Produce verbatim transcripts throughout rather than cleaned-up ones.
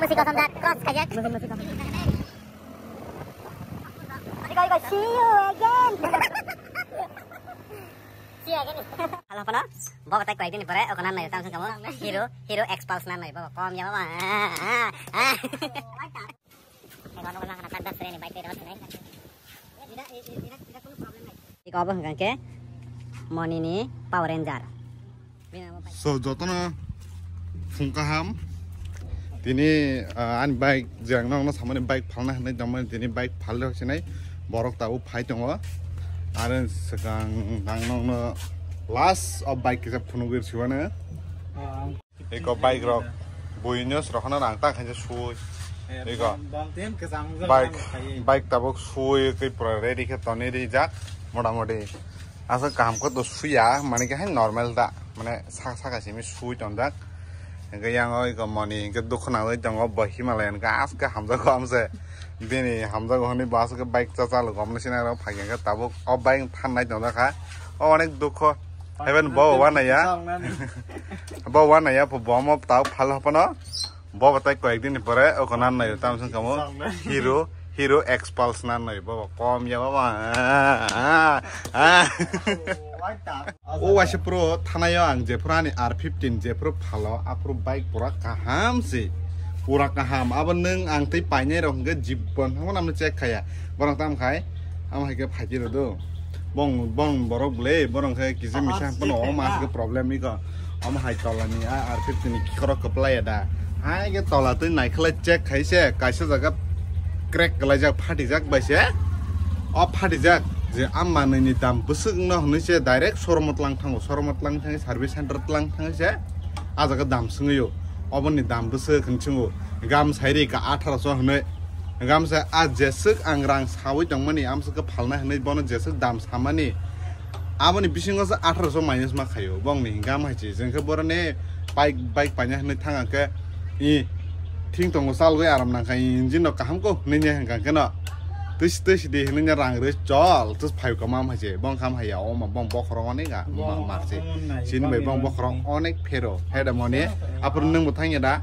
Musi kosong jak, cross kajak. Igo, igo, see you again. See you again. Halo, halo. Bo kata koi din pore, oko nan nai tam sung kamu. Hero, Hero Xpulse nan nai, bo kom ya, baba. Ah, ah, ah. Ego ano lang kana tagda sere ni bike te hot nai. Ego abo hwnkha khe Moni ni Power Ranger. So, jotono phung kaham. Tini, ah, ani bike je ang nokno samani bike phalna hinwi tongmani, tini bike phalwi hosinai borok tabuk phai tongo. Aro swkang ang nokno last of bike kisa phunugwi rwsibano. Eko bike rok buino sorokhano rang ta khaisa sui. Eko bike, bike tabuk sui khe pura ready khe tonwi rijak motamoti. Aswk kaham khe to suya, mane khe hai normal da, mane sak saka simi sui tonjak. Hingke yang oi ko Moni hingke dukhu nangwi tongo, bo Himalayan khe aske hamjago amse. Bini hamjago hwnwi bo aswk khe bike cha chalo gomni sinai rok phai khe tabuk o bike than nai tongjak kha. O onek dukhu. Even bo wanaya. Bo wanaya bo bomo tabuk phal hopono. Bo batai koyek din ni pore oko nan nai tam sung kamo. Hero, Hero Xpulse nan nai bo kom ya baba. Ah, ah, ah. O waisa pro thanayo ang jephru ani R fifteen jephru phalo aphru bike pura kaham se. Pura kaham. Abo nwng ang tei painai rok hwnkhe jibon thangma namni check khaya. Borok tam khai. Amo hai khe phaiti rw do. Bong, bong borok ble, borok khe kisa misa phano o mas khe problem iko. Omo hai tola ni a R fifteen ni khorok kwplai ya da. Hai khe tola twi naikhlai check khai se kaisa jaga crack kwlaijak phatijak bai se. O phatijak je a manwi ni dam bwswk no hwnwi se direct showroom o tlang thango, showroom o tlang thangwi service center tlang thangwi se a jaga dam swngwi o. Obo ni dam bwswk hwnwi swngo. Gam sairi ka atharo so hwnwi. Gamsa a jeswk ang rang sawi tongmani, amswk khe phalna hinwi bono jeswk dam samani. Aboni bisingo se atharo so minus ma khaio, bongni gam hai se. Jengkhe boroni bike, bike paina hinwi thang ang khe, i, thing tongo chalgwi aram nang kha, i, engine no kaham kok hinwi hwnkha khe no. Twisi twisi di hinwi rang rwi chol, tus phai kama hai se. Bong kham hai ya, o ma bong bokhorok onek a, ma, ma se. Chini bai bong bokhorok onek phero. Hai da moni, aphuru nwng bo thang ya da.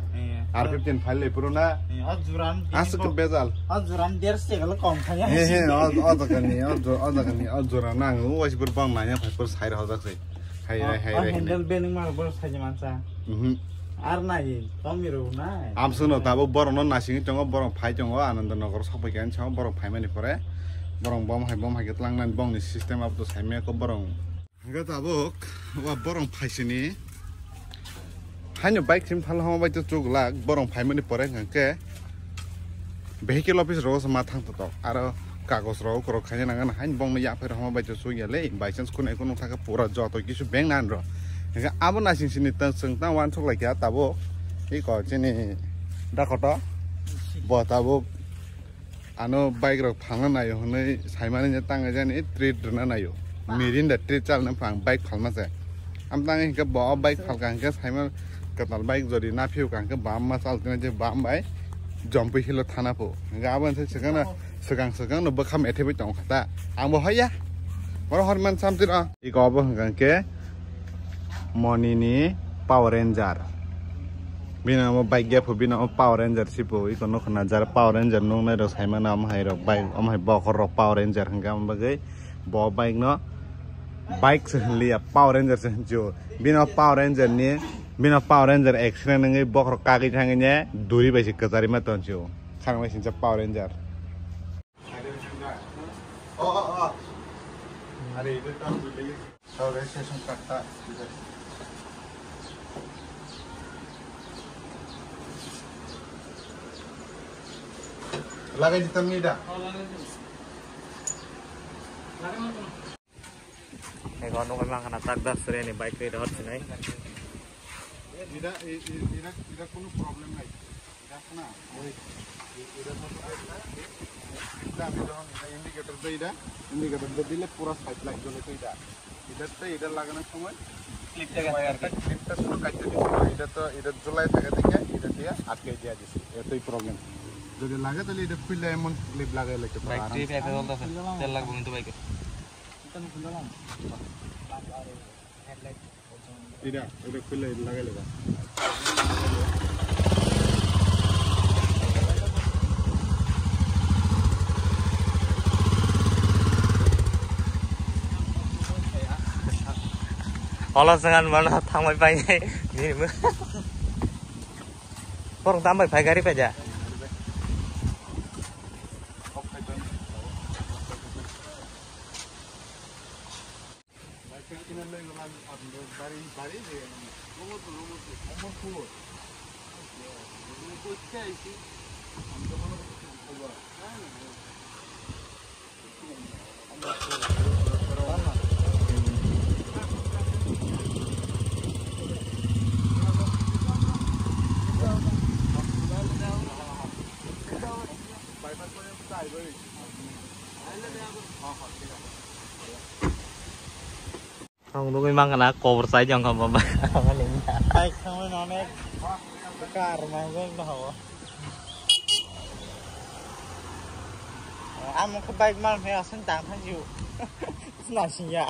R fifteen phai le phuru na. Eh, o juran aswk bini bejal. O juran der se galo kom thaya. He, he, o, o jaga ni, o ju-, o jaga ni, o jura nang, o waisi phuru bang nanya phai phuru sai rw jak se. Hai, hai, hai, o hai, handle hai. Bening ma borok sai mansa. Mhm. Ar nai, tom mi rw nai. Amswk no tabuk borok no nasing tongo, borok phai tongo, Ananda Nagar sok bai kan chang, borok phai mani pore. Borok bom hai, bom hai khe tlang nani, bong ni system up to sai me ko borok. Hingke tabuk, wa borong phaisini. Haino bike sim phal hama bai to chuglak, borong phaimani pore hingke vehicle office rogo se ma thang to tok. Aro kagos rogo korok khaina nangana, hain bongno yaphairo hama bai to chugya le, by chance kunai kunu thaka pura joto kisu beng nan ro. Hingke abo nasing sini tang chwng tang wansuk laikya tabuk, iko chini dakoto, bo tabuk. Ano bike rok phalna naio hwnwi saimani je tang jani treat rwna naio. Mirinda treat chalna phang bike phalma se. Am tang hinkhe bo bike phalka hinkhe saima kwtal bike jodi na phiu ka hinkhe bam ma chal tene je bam bai jompi hilo thana pho. Hinkhe abo se swkang swkang no bwkha methe bai tong kha ta. Ang bo haya. Boro horman samtiro. Iko obo hwnkha khe Moni ni Power Ranger. Bini omo bike ya pho, bini omo Power Ranger si pho. Iko nokho na jara Power Ranger nung nai rok sai mano, omo hai rok bike, omo hai bokhor rok Power Ranger hwnkha, omo bagwi bo bike no bike se hwnliya, Power Ranger se hwnchio. Bini o Power Ranger ni, bini o Power Ranger accident wngwi bokhorok kagwi thangwi ne duri bai se kwchari ma tonsio. Khang bai sincha Power Ranger. Oh, oh, oh. Are, itu kan beli. Tahu dari saya sungkat tak. Lagi di temi dah. Ego ano kami makan atak dah sore ni bike ride hot sinai. Tidak, tidak, tidak, tidak penuh problem lagi. দেখ না, ওই, এ-, এটা তো এটা, এটা আমি যখন এটা indicator দেই, এটা indicator দিয়ে দিলে পুরো side light জ্বলে তো এটা। এটাতে এটা লাগানোর সময় clip টা সময় আর কি। একটা clip টা শুধু কাটতে দিচ্ছি, এটা তো, এটা ঝুলাই থাকে দেখে এটা দিয়ে আটকে দিয়ে দিচ্ছি, এতই problem। যদি লাগে তাহলে এটা খুললে এমন clip লাগাই লাগতে পারে, ভাই, আরামসে। Clip একটা চলতেছে, তেল লাগবো কিন্তু বাইকে। এটা আমি খুললাম। Headlight। Ida, ida khulai lagai laga. Holo swngan mano thangbai painai. Nini mo. Borok tam bai phai gari paija. Ang nugui mang kana kobor sai jong kha baba. Bike thangwi no onek kar mangjak no hawo. Ang khe bike man he aswng tang thang jiu. Sna siya.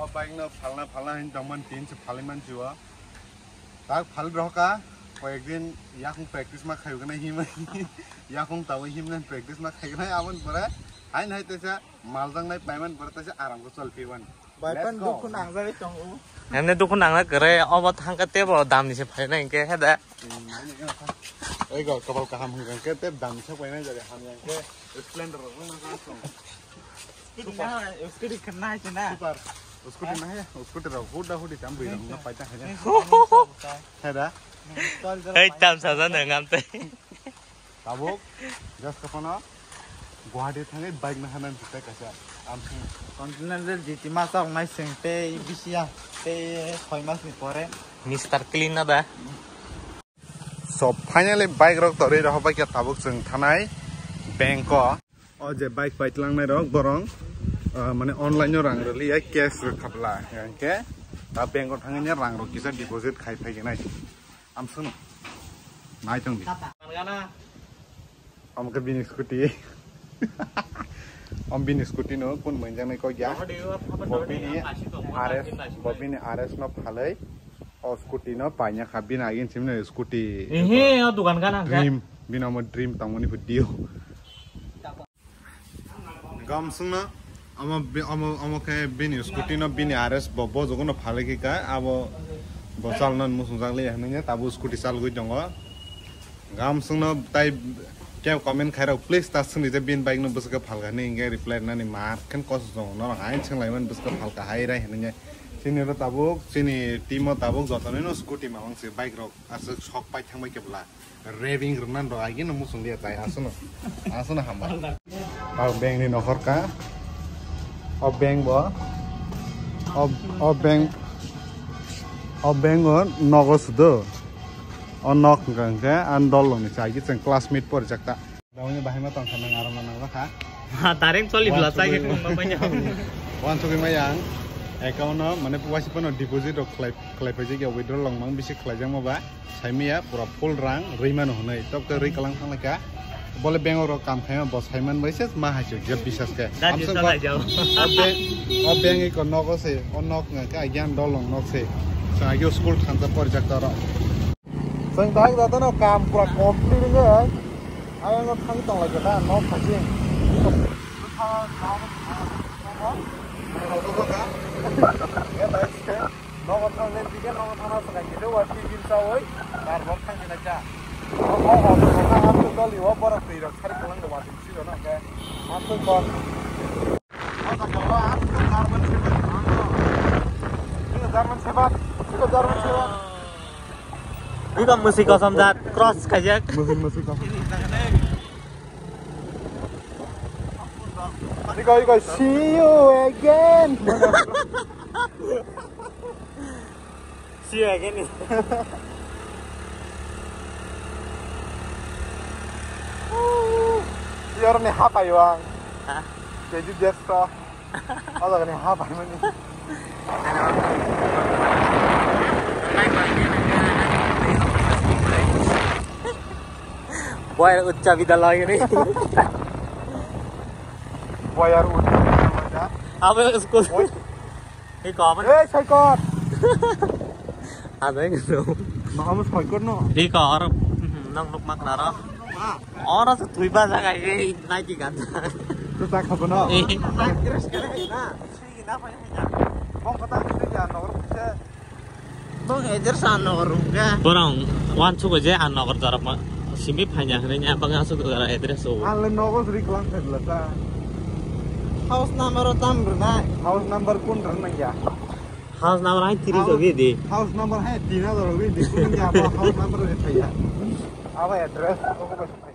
O bike no phalna phalna hin tongman tin se phalwi man jiu. Tak phal rohka, koyekdin yakung practice ma khayo gana himai. Yakung tawi himna practice ma khayo gana abon pore. Hain hai tesa maljang nai paiman pore tesa aram ko chol piwan. Bai pan dukhu nang jai tongo. Hemne dukhu nang na kare obo thangka tebo dam ni se phai nai ke heda. Oi go kapal kaham hingke te dam se phai nai jare ham yang ke Splendor rok nang na. Scooty na, scooty khanna hai na. Super. Scooty na hai, scooty rok huda hudi tam bui rok na paita hai. Hai da. Hei tam sa sa na ngam te. Tabuk, gas kapano Guwahati thangwi bike na hanan jita kaisa. Am sung. Continental G T masa ong nai seng te bisi ya te soi mas ni pore. Mister Clean na da. So finally bike rok torwi rohorbai khe tabuk chwng thanai bank o. O je bike paitlangnai rok borong, ah, mane online o rang rwliya cash rwkha bwla hwnkhe ta bank o thangwi rang rok kisa deposit khai phai nai. Am sunu nai tong di. Omo khe bini scooty. Om bini scooty no kun mwnjak nai kok ya. Bo bini R S, bo bini R S no phalai. O scooty no paina kha bini agin simno scooty. Ehe, o dukan gana kha. Dream, bini omo dream tongmani video. Gam sungna omo bi-, omo, omo khe bini scooty no bini R S bo, bo jogo no phalai khe ka abo bo chalna musung jak le hwnwi tabuk scooty chalgwi tongo. Gam sungno tai khe comment khairok, please ta sungni je bin bike no bwswk khe phalka hinwi hinkhe reply rwnani mar khen kosong tongo, norok hain swnglaiman bwswk khe phalka hai rai hinwi. Chini oro tabuk chini team o tabuk jotono no scooty mamang se bike rok aswk sok pai thangbai khe bwla raving rwnan rok agino muchung liya tai aswkno aswkno hambai. Tabuk bank ni nokhor ka o bank bo o, o bank o bank o nogo sudo. O nok hwnkha hwnkhe ang dol rokni chai khe chwng classmate porijak ta. Dawini bahai ma tongkha nang aro ma nang lakha. Ha, tareng choli bla chai khe khum ma manya. Wan sugui maya ang account no mane puaisi phano deposit rok khlai, khlai phaijak ya withdraw long mang bisi khlai jak ma ba sai maya pura full rang rwi mano hwnwi tok tok rwi kalang thang lakha. Bole bank rok kam khaima bo saiman bai se ma hai chuk je bisas khe. Da, amsuk jesa ba lai jao. O bank, o bank iko nogo se, o nok nga khe agyan dolong nok se. Sa agyo school thansa porjak toro. Seng tak jata no kam pura complete nge. Ayang no thang tong lagi ta nok thang. Nogo thang le dige nogo thang sa kai khe wa ti gin sa oi. Tar bok thang khe na cha. O o o o ka am to doli o borok twi rok sari kalang do wa tin si do na ke. Am to bok. O sa ka wa am to German Shepherd. Ni German Shepherd. Ni German Shepherd. Ni ka musi kosam jat cross kajak. Musi musi kosam. Ni ka ni ka see you again. Siya gini. Yorni hapai wang. Ha? Keju jesto. Ala gani hapai mani. Boy, ucca bidalai gini. Boy, yaar, ucca bidalai. Abe, usko. Oi. Ei, kawan. Ei, Saikot. Ada yang gitu. Mahamu Saikot no. Di kor. Nang nuk mak nara. Ora se thui ba jaga ei nai ki gan. Kwchak kha bono. Eh. Address khe na. Sigi na phai na. Bong kata sigi ya nogor khe. Bong address an nogor rung khe. Borong wan chugo je an nogor jorok ma simi phai na hwnwi nya bang asuk jora address o. An le nogor sri klang khe la sa. House number o tam rwnai. House number kun rwnai ya. House number hai tiri House, jogi di. House number hai tin hajar jogi di. Kun ya ba house number re thaya. Aba address ko ko.